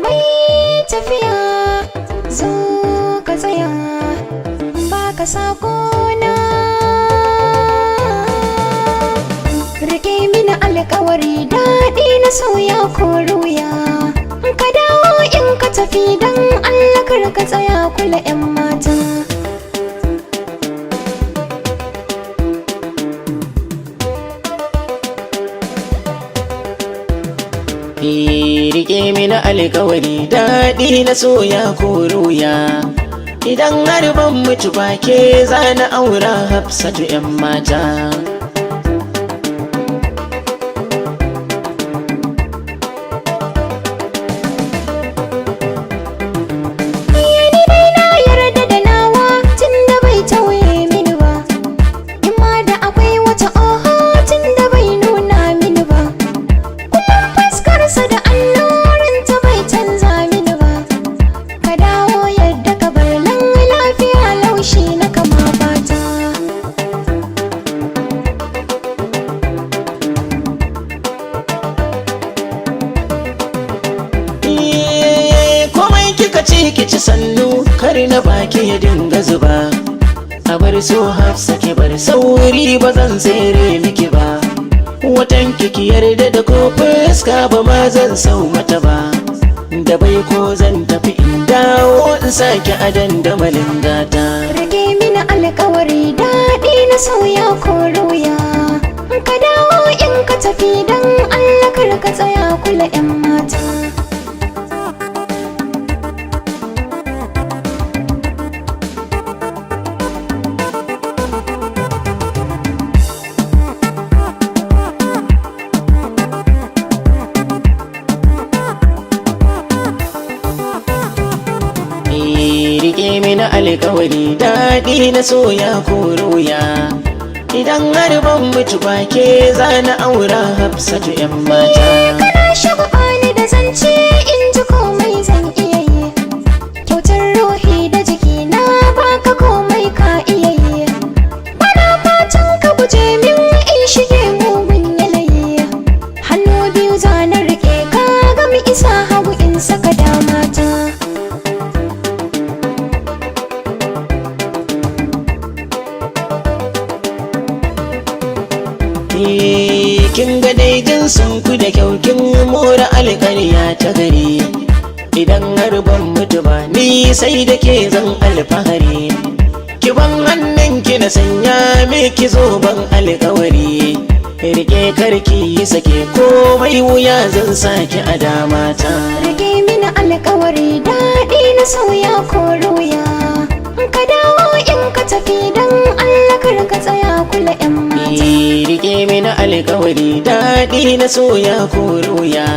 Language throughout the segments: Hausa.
Mai tafiya, zo ka tsaya, baka sako na. Rike mini alkawari, daɗi na sauya ko ruya. Ka dawo in ka tafi, don Allah kar ka tsaya kula 'yan mata. Rike mini alkawari, daɗi na soya ko ruya. Idan har ban mutu ba, ke za na aura, Hafsatu 'yan mata. Ni dai na yarda da nawa tunda bai tauye mini ba. In ma da akwai wata, oho, tunda bai nuna mini ba. Kullum fuskarsa da annorinta bai canza mini ba. Ka dawo yadda ka bar nan lafiya laushi na kama fata. Komai kika ci ki ci sannu, kar na baki ya dinga zuba. A bar so, Hafsa, ki bar sauri, ba zan tsere miki ba. Watan ki yarda da ko fuska ba ma zan sau mata ba. Da bai ko zan tafi in dawo in sake a dandamalin gata. Rage mini alkawari, daɗi na sauya ko ruya. Ka dawo in ka tafi, don Allah kar ka tsaya kula 'yan mata. Rike mini alkawari, daɗi na soya ko ruya. Idan har ban mutu ba, ke za na aura, Hafsatu 'yan mata. Kana shagwaba ni da zance, in ji komai zan iya yi. Kyautar ruhi da jiki na baka, komai ka iya yi. Bana fatan ka guje min in shige mugun yanayi. Hannu biyu zana rike ka gami isa hagu in saka damata. Kin ga dai jinsin ku da kyau, kin mora alƙarya ta gari. Idan har ban mutu ba, ni sai da ke zan alfahari. Ki ban hannun ki na sanya miki zoben alƙawari. Rike, karki yi sake, komai wuya zan saki a damata. Rage mini alkawari, daɗi na sauya ko ruya. Ka dawo in ka tafi, don Allah kar ka tsaya kula 'yan mata. Rike mini alkawari, daɗi na soya ko ruya.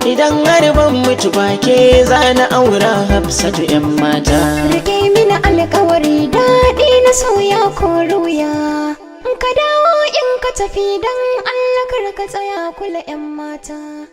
Idan har ban mutu ba, ke za na aura, Hafsatu 'yan mata. Rage mini alkawari, daɗi na sauya ko ruya. Ka dawo in ka tafi, don Allah kar ka tsaya kula 'yan mata.